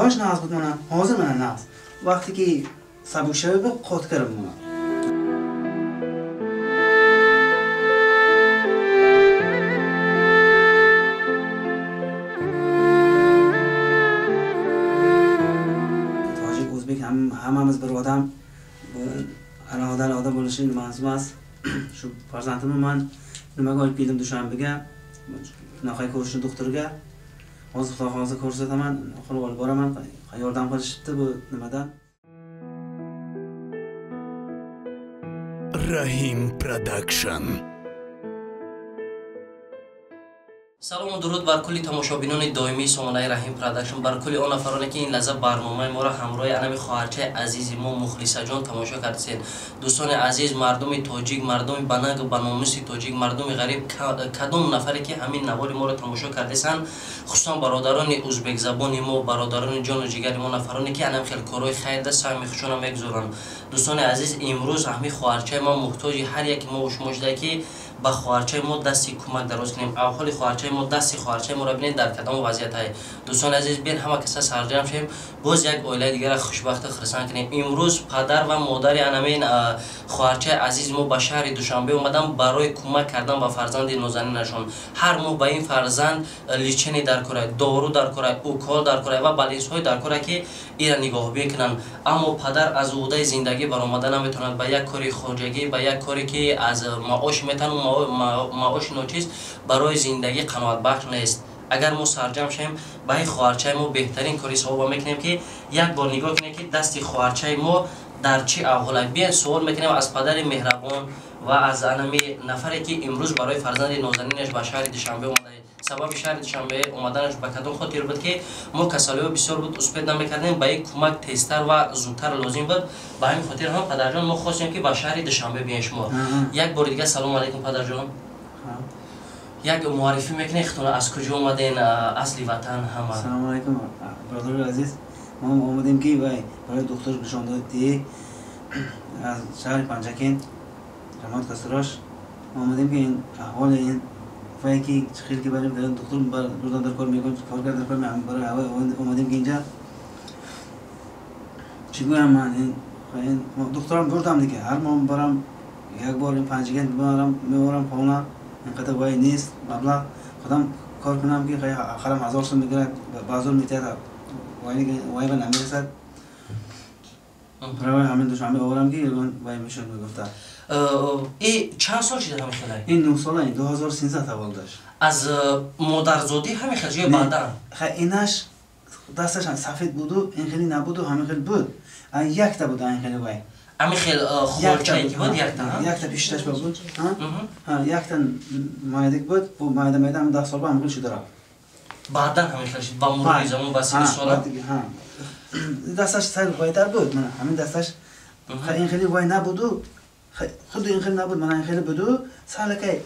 Пояш нағз буд мана, ҳозир мана нағз. Вақте ки сабукшавӣ буд, қот кардам мана. Тоҷик, o'zbek hammamiz bir odam. Alohida alohida bo'lishi nimasi emas. Shu farzandimni man nimaga olib keldim Dushanbega? Bunaqa ko'rishni doktorga. Hozir Xudo xohlasa ko'rsataman, oxiri olib boraman. Yordam qilishibdi bu nimadan. Rahim Production. Салому дуруд бар кулли тамошобинони доимии сомонаи Раҳим Продакшн, бар кулли он нафароне ки ин лаҳза барномаи моро ҳамроҳи анами хоҳарчаи азизи мо Мухлисаҷон тамошо кардисед. Дӯстони азиз, мардуми тоҷик, мардуми бананг ба номуси тоҷик, мардуми ғариб, кадом нафаре ки ҳамин навори моро тамошо кардисанд, хусусан бародарони ӯзбекзабони мо, бародарони ҷону ҷигари мо, нафароне ки анам хел корҳои хайрда саҳми худшонро мегузоранд. Дӯстони азиз, имрӯз ҳамин хоҳарчаи мо муҳтоҷи ҳар яке мо ва шумо шуда ки ба хоҳарчаи мо дасти кӯмак дароз кунем. Авҳоли хоҳарчаи мо, дасти хоҳарчаи моро бинед дар кадом вазъиятае. Дӯстони азиз, бин ҳама каса сарҷам шем, боз як оилаи дигара хушбахту хурсанд кунем. Имрӯз падар ва модари анамин хоҳарчаи азизи мо ба шаҳри Душанбе омаданд барои кӯмак кардан ба фарзанди нозанинашон. Ҳар моҳ ба ин фарзанд лечение дар кора, дору дар кора, укол дар кора ва балинсҳои дар кора ки ира нигоҳбин кунанд. Аммо падар аз ӯҳдаи зиндагӣ баромада наметавонад. Ба як кори хоҷагӣ, ба як коре ки аз маош метавонад, маоши ночиз барои зиндагӣ қаноатбахш нест. Агар мо сарҷам шавем, ба ин хоҳарчаи мо беҳтарин кори савоба мекунем ки як бор нигоҳ кунем ки дасти хоҳарчаи мо дар чӣ аҳволе. Биёед суол мекунем аз падари меҳрабон ва аз анами нафаре ки имрӯз барои фарзанди нозанинаш ба шаҳри Душанбе омада. Сабаби шаҳри Душанбе омаданаш ба кадом хотир буд ки мо касалиҳо бисёр буд, успед намекардем, ба ин кӯмак тезтар ва зудтар лозим буд. Ба ҳамин хотир ҳам падарҷон мо хостем ки ба шаҳри Душанбе биёем шумо. Як бори дигар салому алайкум падарҷон. Як муаррифӣ мекунед худтонро, аз куҷо омаден, асли ватан ҳама. Салому алайкум бародари азиз. Мо омадем ки барои доктор нишондодӣ аз шаҳри Панҷакент, ҷамоат Касурош омадем ки ин аҳволи ин вай ки хел ки барем доктор бурдан дар кор мекунем, кор кардан дар кор мекунем, барои омадем ки инҷа чӣ гӯям ман ин докторам бурдам дига, ҳар моҳ барам як бор ин Панҷакент мебарам хона, инқадар вай нест маблағ, худам кор кунам ки ахарам 1000 сом мегирад, баъзор метиҳад, вайба намерасад. Барои ҳамин Душанбе оварам ки вай мешуд мегуфта. И чанд сол шуда ҳамин хелай? Ин 9 сола, ин 2013 таваллудаш. Аз модарзодӣ ҳамин хел ё баъдан? Инаш дасташ сафед буду, ин хеле набуду, ҳамин хел буд. Якта буд ин хеле вай. Ҳамин хел холчае ки буд якта? Якта пишташ буд. Якта майдак буд, бу майда майда ҳам 10 сол ҳамин хел шуда рафт. Баъдан ҳамин хел шуд ба мурури замон ба 30 сола? Дасташ сар вайтар буд, мана ҳамин дасташ ин хеле вай набуду, худи ин хеле набуд, мана ин хеле буду, салакай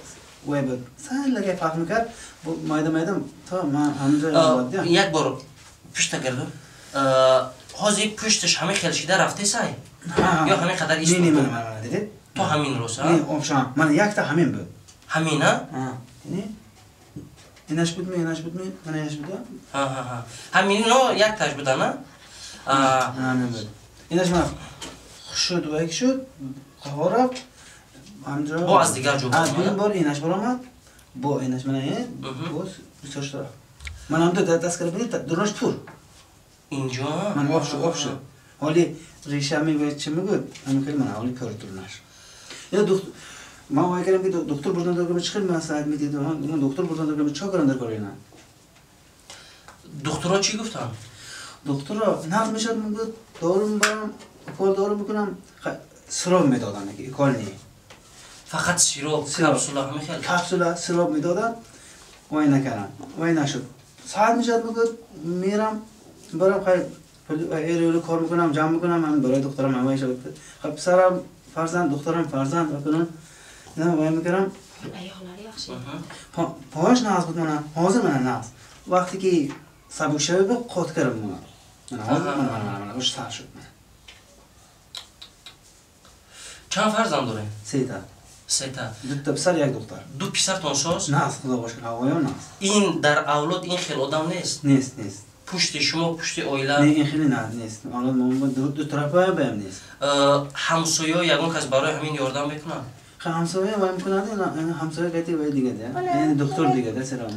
вай буд, салакай фарқ мекард, майда майда то ман ҳаминҷо. Як бор пушта гардон. Ҳозир пушташ ҳамин хел шида рафтесай? Ё ҳамин қадар ист? Не, мана мана дидед? То ҳамин рӯз, а? Не, обшам, мана якта ҳамин буд. Ҳамин, а? Не? Инаш будми, инаш будми, мана инаш буд? Ҳа. Ҳамино якташ буда, на? Ҳамин буд. Инаш мана шуд, вай шуд, қаҳо рафт, ҳаминҷо. Бо аз дигар ҷо буд. Дуюм бор инаш баромад, бо инаш мана ин, боз бисёр шуд рафт. Мана ҳаминҷо даст карда бинед, дурнаш пур. Инҷо? Мана об шуд, об шуд. Ҳоли реша мегӯяд, чӣ мегӯяд? Ҳамин хел мана ҳоли пур дурнаш. Ман вай кардам ки доктор бурдан дар кор чӣ хел маслиҳат медиҳед? Доктор бурдан дар кор чӣ кардам дар кор ина? Докторо чӣ гуфтанд? Докторо нағз мешавад мегӯяд, дору мебарам, укол дору мекунам, сироп медоданд, укол не. Фақат сироп, капсула ҳамин хел? Капсула, сироп медоданд, вай накардам, вай нашуд. Саат мешавад мегӯяд, мерам, барам хайр, эр кор мекунам, ҷамъ мекунам, ҳамин барои духтарам ҳамаи шавад. Хай писарам фарзанд, духтарам фарзанд мекунам. Не, вай мекунам. Аяқлари yaxshi. Пояш нағз буд мана, ҳозир мана нағз. Вақте ки сабукшавӣ буд, қот кардам мана. Мана ҳозир мана мана мана уш сар шуд. Чанд фарзанд доред? Сета. Сета. Дута писар, як духтар. Ду писартон соз? Нағз, Худо бошад, ҳавоён нағз. Ин дар авлод ин хел одам нест? Нест, нест. Пушти шумо, пушти оила? Не, ин хеле нест. Ду тарафа баям нест. Ҳамсоё ягон кас барои ҳамин ёрдам мекунад? Ҳамсоя вай мекунад, ҳамсоя гати вай дига, яъне духтур дига да серам.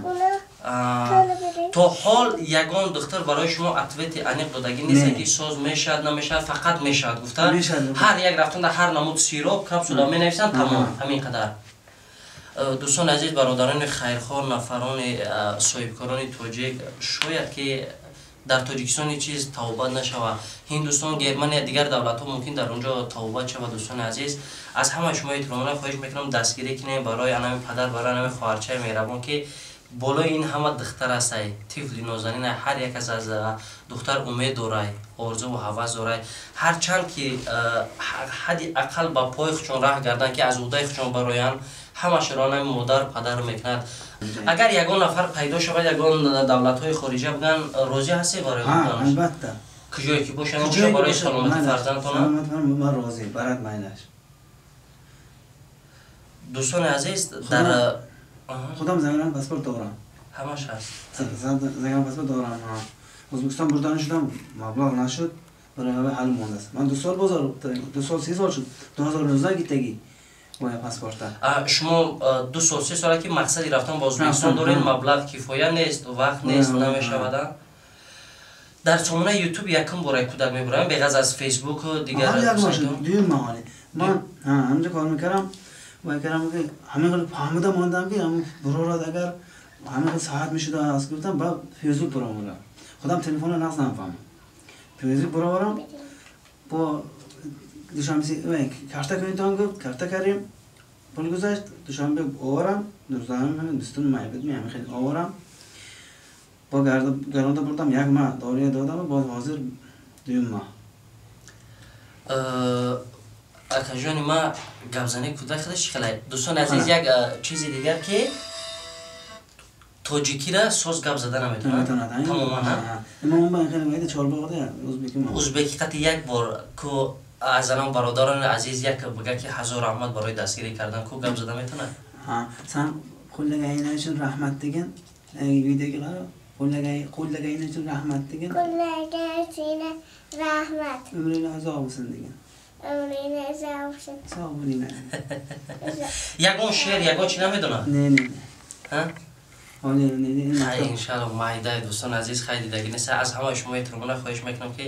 То ҳол ягон духтур барои шумо ответи аниқ додагӣ нест, ки соз мешавад, намешавад, фақат мешавад гуфта? Ҳар як рафтанда ҳар намуд сироп, капсула менависанд, тамом, ҳамин қадар. Дӯстони азиз, бародарони хайрхоҳ, нафарони соҳибкорони тоҷик, шояд ки дар Тоҷикистон ҳеҷ чиз тавбат нашавад. Ҳиндустон, Германия, дигар давлатҳо мумкин дар он ҷо тавбат шавад. Дӯстони азиз, аз ҳамаи шумо эҳтиромона хоҳиш мекунам, дастгирӣ кунем барои анами падар, барои анами хоҳарчаи меҳрабон, ки болои ин ҳама духтар ҳастай, тифли нозанин, ҳар як кас аз духтар умед дорай, орзуву ҳавас дорай. Ҳарчанд ки ҳадди ақал ба пои худшон раҳ гардан, ки аз ӯҳдаи худшон бароянд, ҳамашро анами модар, падар мекунад. Агар ягон нафар пайдо шавад, ягон давлатҳои хориҷа буган, розӣ ҳастед барои? Албатта. Куҷое ки бошад, барои саломати фарзандтона? Ман розӣ, барад майлаш. Дӯстони азиз, дар худам загран паспорт дорам. Ҳамаш ҳаст. Загран паспорт дорам. Ӯзбекистон бурдан шудам, маблағ нашуд, барои ҳавои ҳал мондааст. Ман 2 сол бозор, 2 сол 3 сол шуд, 2019 гитагӣ боя паспорта. Шумо 2 сол 3 сола ки мақсади рафтан ба Ӯзбекистон доред, маблағ кифоя нест, вақт нест, намешавад. Дар сомонаи YouTube якум бора кӯдак мебурам, беғаз аз Facebook дигар сайтҳо? Дуюм маҳале. Ман ҳамҷо кор мекардам, вай кардам ки ҳамин хел фаҳмида мондам, ки ҳамин бурорад, агар ҳамин хел саҳат мешуда, аз гуфтам, ба Facebook буромадам. Худам телефонро нағз намефаҳмам. Facebook буроварам, бо Душанбе карта кунитон гуфт, карта кардем, пул гузашт, Душанбе оварам, 19 20 май буд, ҳамин хел оварам. Бо гаронда бурдам, як маҳ дория додам, боз ҳозир дуюм маҳ. Акаҷони ма, гапзани кӯдак хеле чӣ хелай. Дӯстони азиз, як чизи дигар, ки тоҷикира соз гап зада наметавонад тамоман. Ӯзбекӣ қати як бор ку аз анам бародарони азиз як бига, ки ҳазор раҳмат барои дастгирӣ кардан, ку гап зада метавонад? Сан qo'llaganing uchun rahmat degan videoga qarab, qo'llaganing uchun rahmat degan. Qo'llaganing rahmat. Umringlar uzoq bo'lsin degan. Umringlar uzoq bo'lsin. Sog' bo'linglar. Ягон шеър, ягон чи намедонад? Не, не. Ҳа? Не. Иншалло, майдай. Дӯстони азиз, хай, дидагӣ нест. Аз ҳамаи шумо эҳтиромона хоҳиш мекунам, ки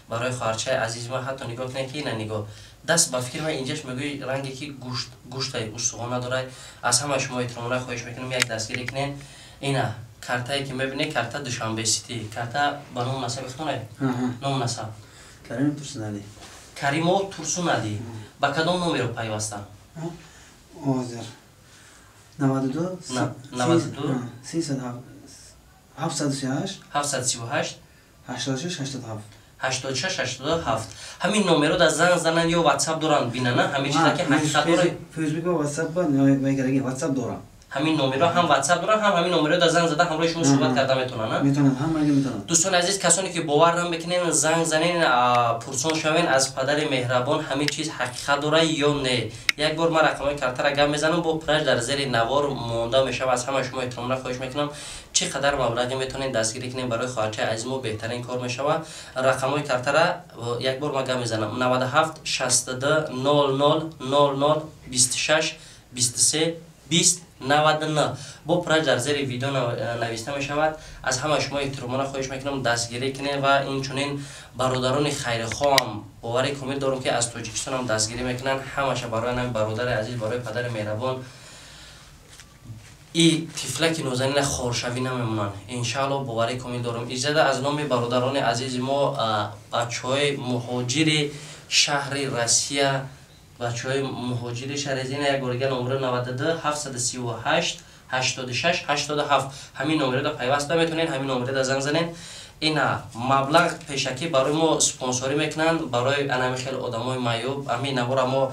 барои хоҳарчаи азизи ман, ҳатто нигоҳ кунед, ки ина нигоҳ, даст ба фикри ман инҷаш мегӯи ранге ки гӯшт, гӯштай устухон надорад. Аз ҳамаи шумо эҳтиромона хоҳиш мекунам, як дастгирӣ кунед. Ина картае ки мебинед, карта Душанбе Сити, карта ба ному насаби худтонай? Ному насаб? Каримов Турсуналӣ. Каримов Турсуналӣ. Ба кадом номеро пайвастанд? Ҳозир 92. 92. 738. 738. 86 87. 86 87. Ҳамин номеро дар занг зананд ё ватсап доранд, бинана ҳамин чиза ки ҳақиқат дорад. Фейсбук ва ватсап ватсап дорам. Ҳамин номеро ҳам ватсап доранд, ҳам ҳамин номеро дар занг зада ҳамроҳи шумо суҳбат карда метавонанд? Метавонанд, ҳамаги метавонанд. Дӯстони азиз, касоне ки бовар намекунед, занг занен, пурсон шавен аз падари меҳрабон, ҳамин чиз ҳақиқат дорад ё не. Як бор ман рақамҳои картара гап мезанам, бо пураш дар зери навор монда мешавад. Аз ҳамаи шумо эҳтиромона хоҳиш мекунам, чӣ қадар маблағе метавонед дастгирӣ кунед барои хоҳарчаи азизи мо, беҳтарин кор мешавад. Рақамҳои картара як бор ман гап мезанам: 97 62 00 00 26 23 20 99. Бо пураш дар зери видео нависта мешавад. Аз ҳамаи шумо эҳтиромона хоҳиш мекунам, дастгирӣ кунед ва инчунин бародарони хайрхоҳам, боварӣ комил дорам, ки аз Тоҷикистонам дастгирӣ мекунанд. Ҳамаша барои ҳамин бародари азиз, барои падари меҳрабон, и тифлаки нозанина хоршавӣ намемонанд, иншаалло, боварӣ комил дорам. Иҷозада аз номи бародарони азизи мо, бачаҳои муҳоҷири шаҳри Россия, бачаҳои муҳоҷири шаҳри Зина, як бор дигар номеро: 92 738 86 87. Ҳамин номерода пайваст метавонед, ҳамин номерода занг занед. Ина маблағ пешакӣ барои мо спонсорӣ мекунанд, барои анами хел одамои маъюб. Ҳамин навора мо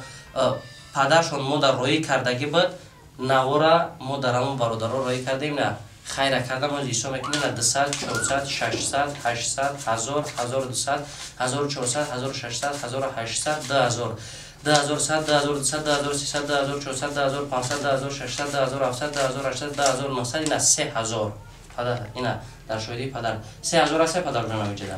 падаршон мо дар роӣ кардагӣ буд, навора мо дар ҳамон бародаро роӣ кардем. На хайра кардам, ҳозир ҳисоб мекунем: на 200, 400, 600, 800, 1000, 1200, 1400, 1600, 1800, 2000, 2100, 2200, 2300, 2400, 2500, 2600, 2700, 2800, 2900, ина 3000. Падар, ина дар шоҳидии падар. 3000 аст падарҷон ҳамиҷада.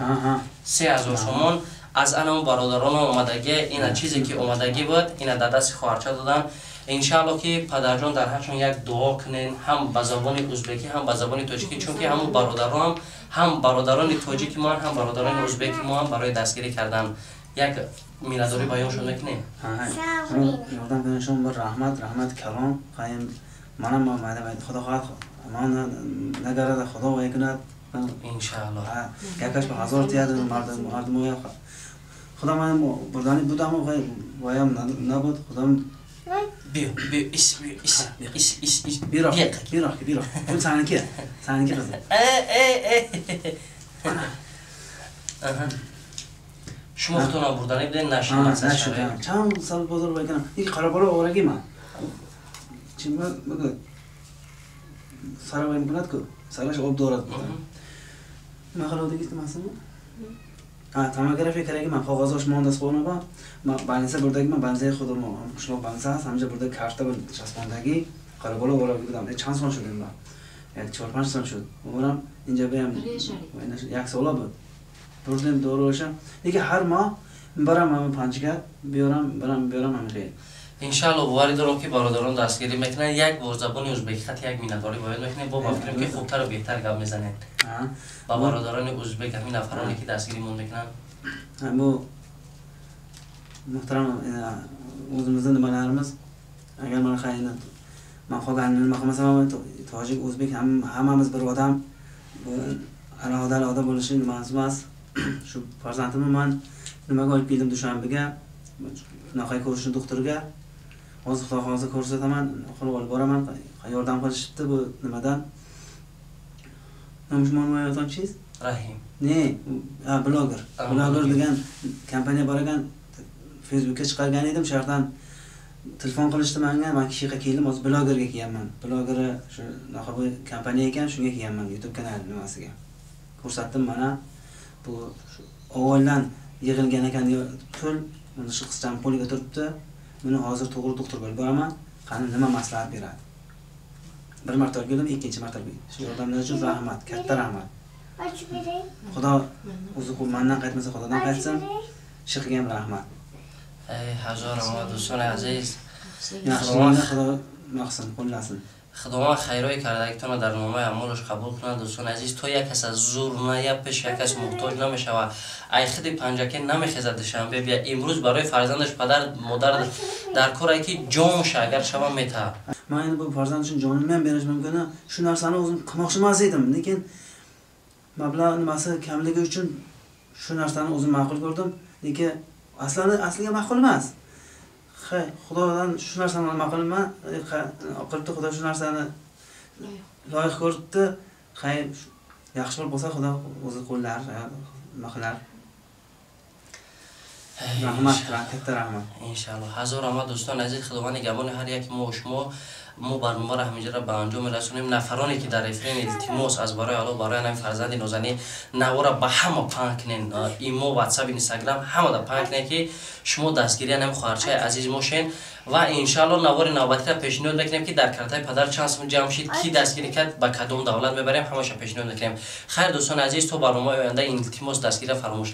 3000 сомон аз анам бародарон омадагӣ, ина чизе ки омадагӣ буд, ина дар дасти хоҳарча додан. Иншаалло ки падарҷон дар ҳақшон як дуо кунен, ҳам ба забони узбекӣ, ҳам ба забони тоҷикӣ, чунки ҳамун бародарон, ҳам бародарони тоҷики мо, ҳам бародарони узбеки мо ҳам барои дастгирӣ кардан як миннатдорӣ баёншон мекунем. Ёрдам кунед шумо, раҳмат, раҳмат калон. Манам худо хоҳад ман нагарада, худо вай кунад. Иншаалло. Якаш ба 1000 тияд мардум. Худо ман бурдани будам, ваям набуд. Худом биё, биё, ис, биё, ис, ис, ис, ис. Бироқ, бироқ, бироқ. Bu saniki, saniki qizim. E, шумо худтонам бурданӣ будед, нашуд. Нашуд. Чанд сол бозор вай кунам. Ин қарабола оварагӣ ман. Чи мегӯяд? Сара вай мекунад ку? Сараш об дорад. Nima qiluvdingiz nimasini? Томография кардаги ман, коғазош мондааст хона. Ба больница бурдагӣ ман, больницаи худам, қишлоқ больница аст, ҳамҷа бурда карта часпондагӣ қарабола оварагӣ будам. Чанд сол шуд ин ба? Як 4-5 сол шуд. Оварам инҷа биям, як сола буд. Бурдем доруаша. Лекин ҳар моҳ барам ҳама панҷга биёрам, барам биёрам ҳама хел. Иншаалло, боварӣ дорам ки бародарон дастгирӣ мекунанд. Як бор забони узбекӣ хат як миннатдорӣ баён мекунем, бо фикрам ки хубтару беҳтар гап мезанед ба бародарони узбек, ҳамин нафароне ки дастгиримон мекунанд. Bu muhtaram o'zimizni nimalarimiz, agar mana endi man qolganini nima qilmasam, tojik, o'zbek hammamiz bir odam, bu alohida alohida bo'lishi nimasi emas. Shu farzandimni man nimaga olib keldim Dushanbega, bunaqa ko'rishni doktorga. Hozir xudo xohlasa ko'rsataman, qilib olib boraman. Yordam qilishibdi bu nimadan. Nomi? Rahim. Ne? Ha, bloger. Bloger degan kompaniya bor ekan, Facebookka chiqargan edim, shu yoqdan telefon qilishdi menga, man kishiga keldim, hozir blogerga kelganman. Blogeri shu bu kompaniya ekan, shunga kelganman, YouTube kanali nimasiga. Ko'rsatdim mana bu avvaldan yig'ilgan ekan pul, mana shu qizcham qo'liga turibdi. Buni hozir to'g'ri doktorga olib boraman, qani nima maslahat beradi. Bir marta olib keldim, ikkinchi marta olib keldim. Shu yordamlar uchun rahmat, katta rahmat. Xudo o'zi mandan qaytmasa, Xudodan qaytsin. Shixga ham rahmat. Ey, hazor rahmat, do'stoni aziz. Yaxshilikni Xudo nima qo'llasin. Худованд хайрои кардагитонро дар номаи аъмолаш қабул кунад. Дӯстони азиз, то як кас аз зур ная пеш як кас муҳтоҷ намешавад, ай худи Панҷаке намехезад Душанбе бия. Имрӯз барои фарзандаш падар модар дар корае ки ҷонша агар шава метаҳад. Man endi bu farzand uchun jonimni ham berish mumkin. Shu narsani o'zim qilmoqchi emas edim, lekin mablag' nimasi kamligi uchun shu narsani o'zim ma'qul ko'rdim, lekin asliga ma'qul emas. Xudodan shu narsani ma'qul emas, qilibdi Xudo, shu narsani loyiq ko'ribdi. Xayr, yaxshi bo'lib bo'lsa Xudo o'zi qo'llar, nima qilar. Rahmat, katta rahmat. Иншаалло, ҳазор раҳмат, дӯстони азиз. Худованди габони ҳар яки мо шумо. Мо барномаро ҳаминҷоро ба анҷом мерасонем. Нафароне ки дар эфирин, илтимос аз барои Алло, барои ҳамин фарзанди нозанин навора ба ҳама паҳн кунен, имо, ватсап, инстаграм ҳамада паҳн кунен, ки шумо дастгирии ҳамин хоҳарчаи азиз мошен. Ва иншаалло навори навбатиро пешниҳод мекунем, ки дар картаи падар чанд сум ҷамъ шид, ки дастгирӣ кард, ба кадом давлат мебарем, ҳамаша пешниҳод мекунем. Хайр, дӯстони азиз, то барномаи оянда, илтимос, дастгирия фаромӯш.